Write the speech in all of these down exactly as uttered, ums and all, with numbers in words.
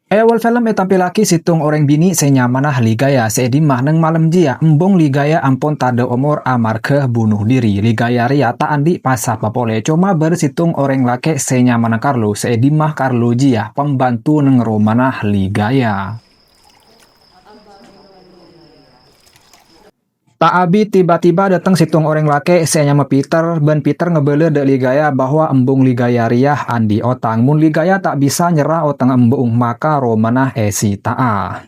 È awal film ètampèllaghi sèttong orèng binè' sè nyamana Ligaya sè è dimma neng malem jiyâ embung Ligaya ampon tadâ' omor amarghâ bunuh diri. Ligaya rèya ta' andi' pasapa polè, coma bâr sèttong orèng lakè' sè nyamana Carlo sè è dimma Carlo jiyâ pembantu neng romana Ligaya. Ta' abit, tiba-tiba dâteng sèttong orèng lakè' sè anyama Peter, bân Peter ngabâlâ dâ' Ligaya bahwa embung Ligaya rèya andi' otang. Mon Ligaya ta' bisa nyerra otangnga embung, maka romana èsita'a.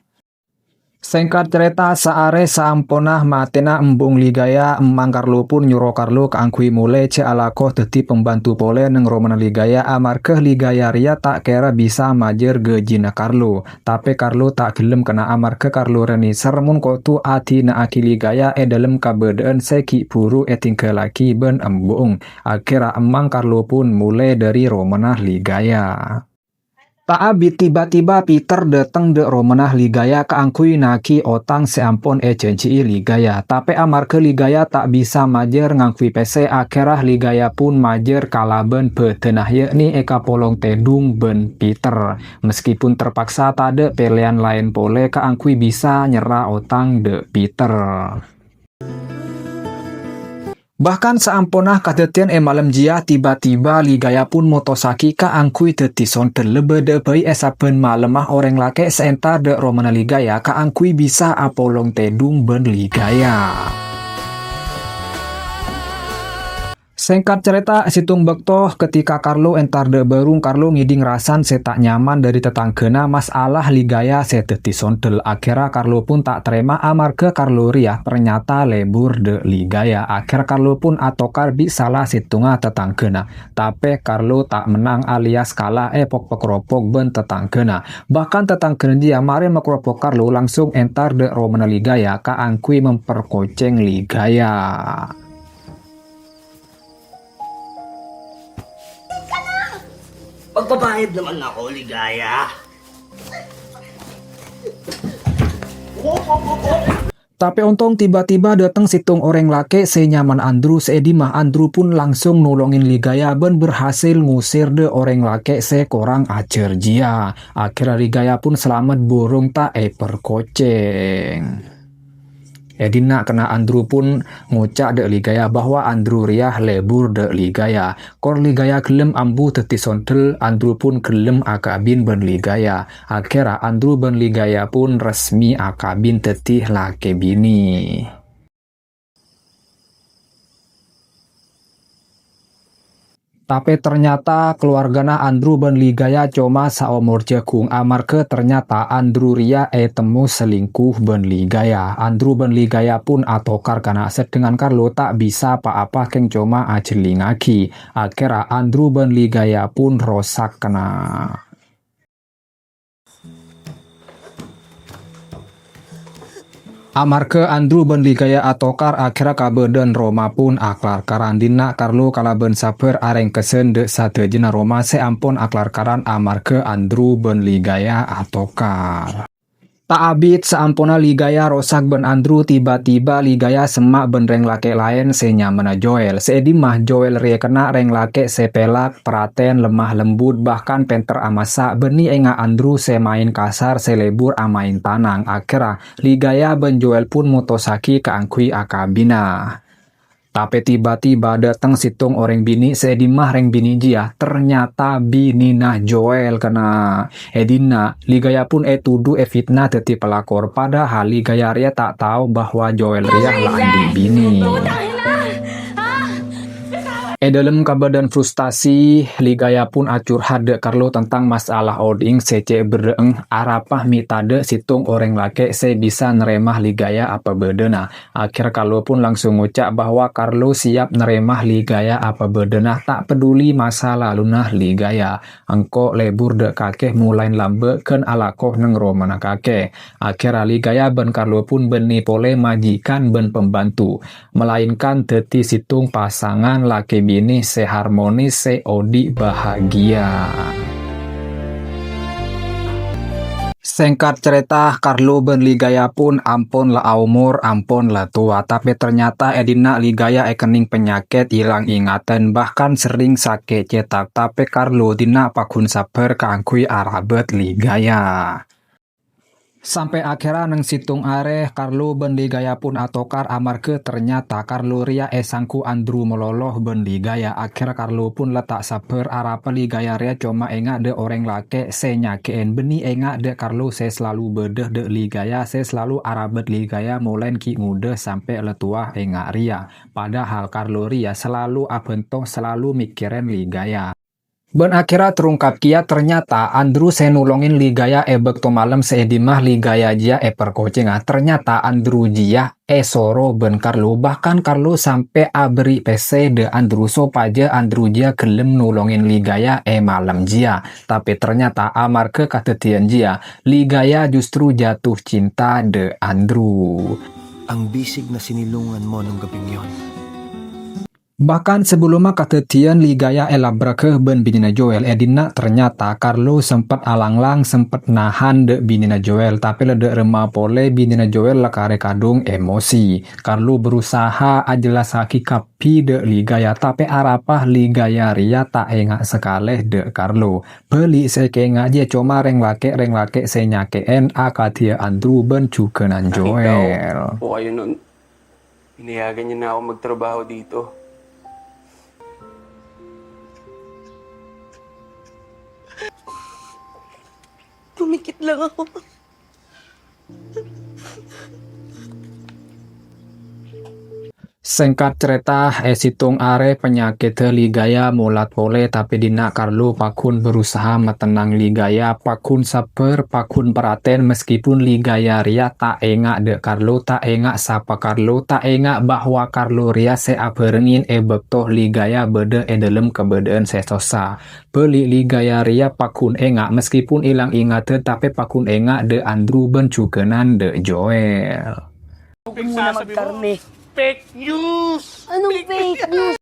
Sèngkat carèta, saarè saamponna matèna embung Ligaya, emmang Carlo pon nyoro Carlo kaangghuy molè jhâ' alako dhâddhi pembantu polè neng romana Ligaya, amarghâ Ligaya rèya ta' kèra bisa majâr ghâjina Carlo. Tapè Carlo ta' ghellem kèna amarghâ Carlo rèya nèser mon kodhu adina'aghi Ligaya è dhâlem kabâdâ'ân sè ghi' bhuru ètingghâllaghi bân embung. Akhèrra emmang Carlo pon molè dhâri romana Ligaya. Ta' abit, tiba-tiba Peter dâteng dâ' romana Ligaya kaangghuy naghi otang sè ampon èjhânjhi'i Ligaya. Tapè amarghâ Ligaya ta' bisa majâr ngangghuy pèssè, akhèrra Ligaya pon majâr kalabân bâdânna, yakni èkapolong tèdung bân Peter. Meskipun terpaksa, tadâ' pèlèyan laèn polè kaangghuy bisa nyerra otang dâ' Peter. Bahkan saamponna kadhâddhiyân è malem jiyâ, tiba-tiba Ligaya pon motossaghi kaangghuy dhâddhi sondel. Bâdâ bhâi è sabbhân malemma orèng lakè' sè entar dâ' romana Ligaya kaangghuy bisa apolong tèdung bân Ligaya. Sèngkat carèta, sèttong bâkto ketika Carlo entar dâ' bârung, Carlo ngèdhing rasan sè ta' nyaman dhâri tatangghâna, masalah Ligaya sè dhâddhi sondel. Akhèrra Carlo pon ta' tarèma amarghâ Carlo rèya ternyata lebur dâ' Ligaya. Akhèrra Carlo pon atokar bi' sala sèttonga tatangghâna. Tapè Carlo ta' mennang alias kala èpok-pakropok bân tatangghâna. Bahkan tatangghâna jiyâ marè makropok Carlo langsung entar dâ' romana Ligaya kaangghuy memperkoceng Ligaya. Magbabayad naman ako, Ligaya. Tapè ontong tiba-tiba dâteng sèttong orèng lakè' sè nyamana Andrew sè è dimma Andrew pon langsung nolongin Ligaya bân berhasil ngusir dâ' orèng lakè' sè korang ajhâr jiyâ. Akhèrra Ligaya pon salamet bhurung ta' èperkoceng. È dinna' kèna Andrew pon ngoca' dâ' Ligaya bahwa Andrew rèya lebur dâ' Ligaya. Kor Ligaya ghellem ambu dhâddhi sondel, Andrew pon ghellem akabin bân Ligaya. Akhèrra Andrew bân Ligaya pon resmi akabin dhâddhi lakè binè. Tapè ternyata kalowarghâna Andrew bân Ligaya coma saomor jhâghung, amarghâ ternyata Andrew rèya ètemmo selingkuh bân Ligaya. Andrew bân Ligaya pon atokar kèna, sedangkan Carlo ta' bisa pa-apa, kèng coma ajhellingaghi. Akhèrra Andrew bân Ligaya pon rosak kèna. Amarghâ Andrew bân Ligaya atokar, akhèrra kabâdâ'ân Roma pon aklar-karan. Dinna' Carlo kalabân sabbhâr arèngkèsân dâ' sadhâjâna Roma sè ampon aklar-karan amarghâ Andrew bân Ligaya atokar. Ta' abit saamponna Ligaya rosak bân Andrew, tiba-tiba Ligaya semma' bân rèng lakè' laèn sè nyamana Joel. Sè è dimma Joel rèya kèna rèng lakè' sè pèlak, pratèn, lemah lembut, bahkan pènter amassa', bânnè enga' Andrew sè maèn kasar, sè lebur amaèn tanang. Akhèrra, Ligaya bân Joel pon motossaghi kaangghuy akabina. Tapè tiba-tiba dâteng sèttong orèng binè' sè è dimma rèng binè' jiyâ, ternyata binèna Joel kèna. È dinna', Ligaya pon ètodhu èfitna dhâddhi pelakor, padahal Ligaya rèya ta' tao bahwa Joel rèya la andi' binè. È dhâlem kabâdâ'ân frustasi, Ligaya pon acurhat dâ' Carlo tentang masalah odi'eng sè cè' berrâ'eng, arapa mè' tadâ' sèttong orèng lakè' sè bisa narèma Ligaya apa bâdâna. Akhèr Carlo pon langsung ngoca' bahwa Carlo siap narèma Ligaya apa bâdâna, ta' peduli masa laluna Ligaya. Engko' lebur dâ' kakè molaè lambâ' ghân alako neng romana kakè. Akhèrra Ligaya bân Carlo pon bânnè polè majikan bân pembantu, melainkan dhâddhi sèttong pasangan lakè binè sè harmonis, sè odi' bahagia. Sèngkat carèta, Carlo bân Ligaya pon ampon la aomor, ampon la towa, tapè ternyata è dinna' Ligaya èkennèng panyakèt ilang ingaddhân, bahkan serrèng sakè' cètak, tapè Carlo dinna' pagghun sabbhâr kaangghuy arabât Ligaya. Sampè' akhèrra neng sèttong arè, Carlo bân Ligaya pon atokar amarghâ ternyata Carlo rèya èsangghu Andrew malolo bân Ligaya. Akhèrra Carlo pon la ta' sabbhâr arapa Ligaya rèya coma enga' dâ' orèng lakè' sè nyakè'è, bânnè enga' dâ' Carlo sè salalu bâdâ dâ' Ligaya, sè salalu arabât Ligaya molaèn ghi' ngodâ sampè' la towa enga' rèya. Padahal Carlo rèya salalu abhânto, salalu mèkkèrè Ligaya. Bân akhèrra terungkap kèya, ternyata Andrew sè nolongè Ligaya è bâkto malem sè è dimma Ligaya jiyâ èparkocènga. Ternyata Andrew jiyâ èsoro bân Carlo, bahkan Carlo sampè' aberri' pèssè dâ' Andrew sopajâ Andrew jiyâ ghellem nolongè Ligaya è malem jiyâ. Tapè ternyata amarghâ kadhâddhiyân jiyâ, Ligaya justru jatuh cinta dâ' Andrew. Ang bisig na sinilungan mo nung gabing yon. Bahkan sabellunna kadhâddhiyân Ligaya èlabragghâ bân binèna Joel è dinna', ternyata Carlo sempet alanglang, sempet nahan dâ' binèna Joel, tapè la dâ' remma polè binèna Joel la karè kadhung emosi. Carlo berusaha ajellassaghi kabbhi dâ' Ligaya, tapè arapa Ligaya rèya ta' enga' sakalè dâ' Carlo. Bâli' sè èkaènga' jiyâ coma rèng lakè'-rèng lakè' sè nyakè'è akadhiyâ Andrew bân jhughân Joel. Ini ya, kayaknya Naom magtrabaho dito. Pumikit lang ako. Sèngkat carèta, è sèttong arè panyakèddhâ Ligaya molat polè, tapè dinna' Carlo pagghun berusaha matennang Ligaya, pagghun sabbhâr, pagghun parhatèn, meskipun Ligaya rèya ta' enga' dâ' Carlo, ta' enga' sapa Carlo, ta' enga' bahwa Carlo rèya sè abhârengngè è bâkto Ligaya bâdâ è dâlem kabâdâ'ân sè sossa. Bâli' Ligaya rèya pagghun enga', meskipun ilang ingaddhâ, tapè pagghun enga' dâ' Andrew bân jhughânan dâ' Joel. Fake news. Anong fake news?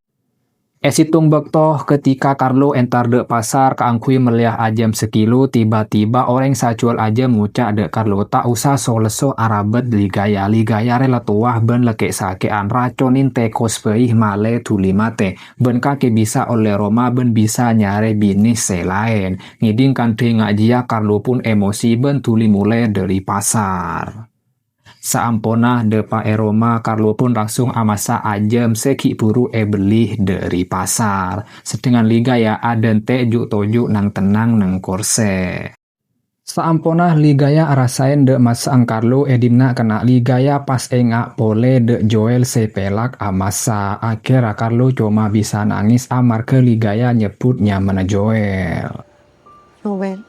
È sèttong bâkto, ketika Carlo entar dâ' pasar kaangghuy mellèya ajâm sakilo, tiba-tiba orèng sajhuwâl ajâm ngoca' dâ' Carlo, "Ta' osa so-lesso arabât Ligaya. Ligaya rè la towa bân la kè'-sakè'an, raconè tèkos bhâi malè dhuli matè, bân kakè bisa ollè roma bân bisa nyarè binè sè laèn." Ngèdhing kantha enga' jiyâ, Carlo pon emosi bân dhuli molè dâri pasar. Saamponna dâpa' è roma, Carlo pon langsung amassa ajâm sè ghi' buru èbelli dâri pasar. Sedangkan Ligaya adhânte' ju'-toju' nang-tennang neng korsè. Saamponna Ligaya arasaèn dâ' massa'na Carlo è dinna' kanna', Ligaya pas enga' polè dâ' Joel sè pèlak amassa. Akhèrra Carlo coma bisa nangès amarghâ Ligaya nyebbhut nyamana Joel. Joel.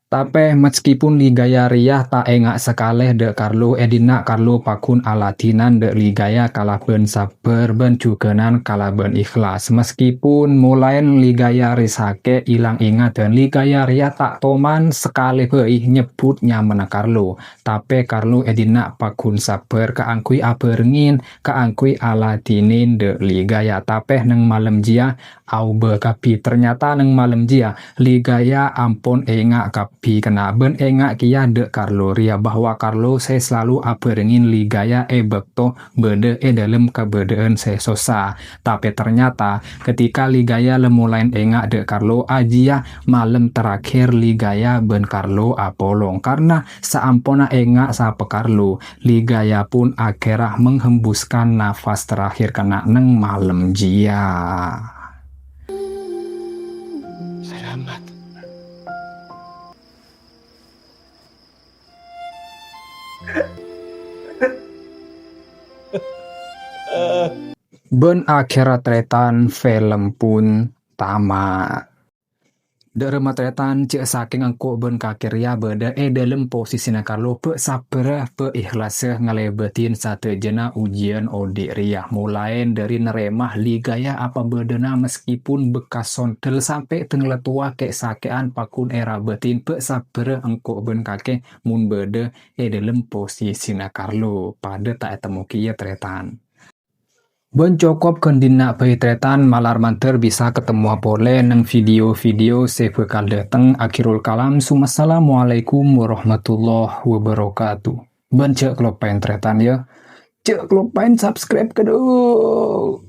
Tapè, meskipun Ligaya rèya ta' enga' sakalè dâ' Carlo, è dinna' Carlo pagghun aladhinan dâ' Ligaya kalabân sabbhâr bân jhughânan kalabân ikhlas. Meskipun molaèn Ligaya rè sakè' ilang ingaddhân, Ligaya rèya ta' toman sakalè bhâi nyebbhut nyamana Carlo. Tapè Carlo è dinna' pagghun sabbhâr kaangghuy abhârengngè, kaangghuy aladhinè dâ' Ligaya. Tapè neng malem jiyâ, aobâ kabbhi. Ternyata neng malem jiyâ, Ligaya ampon enga' kabbhi kanna' bân enga' kèya dâ' Carlo rèya bahwa Carlo sè salalu abhârengngè Ligaya è bâkto bâdâ è dâlem kabâdâ'ân sè sossa. Tapè ternyata, ketika Ligaya la molaèn enga' dâ' Carlo, ajiyâ malem terakhir Ligaya bân Carlo apolong. Karna saamponna enga' sapa Carlo, Ligaya pun akhèrra menghembuskan nafas terakhir kanna' neng malem jiyâ. Salamat. Bân akhèrra tarètan film pun tamat. Dâ' remma tarètan, jhâ' sakèng engko' bân kakè rèya bâdâ è dâlem posisina Carlo, bâ' sabbhârrâ, bâ' ikhlassa ngalèbâdhin sadhâjâna ujiyân odi' rèya, molaè dâri narèma Ligaya apa bâdâna, meskipun bhekkas sondhel sampè' dhâng la towa kè'-sakè'an pagghun èrabâdhin, bâ' sabbhârrâ engko' bân kakè mon bâdâ è dâlem posisina Carlo. Padâ ta' ètemmo kèya, tarètan. Bân cokop ghân dinna' bhâi tarètan, malar mandhâr bisa katemmowa polè neng video-video sè bhâkal dâteng. Akhirul kalam, sumassalamualaikum warahmatullahi wabarakatuh. Bân jhâ' kaloppaè tarètan, yâ. Jhâ' kaloppaè subscribe, kadhu.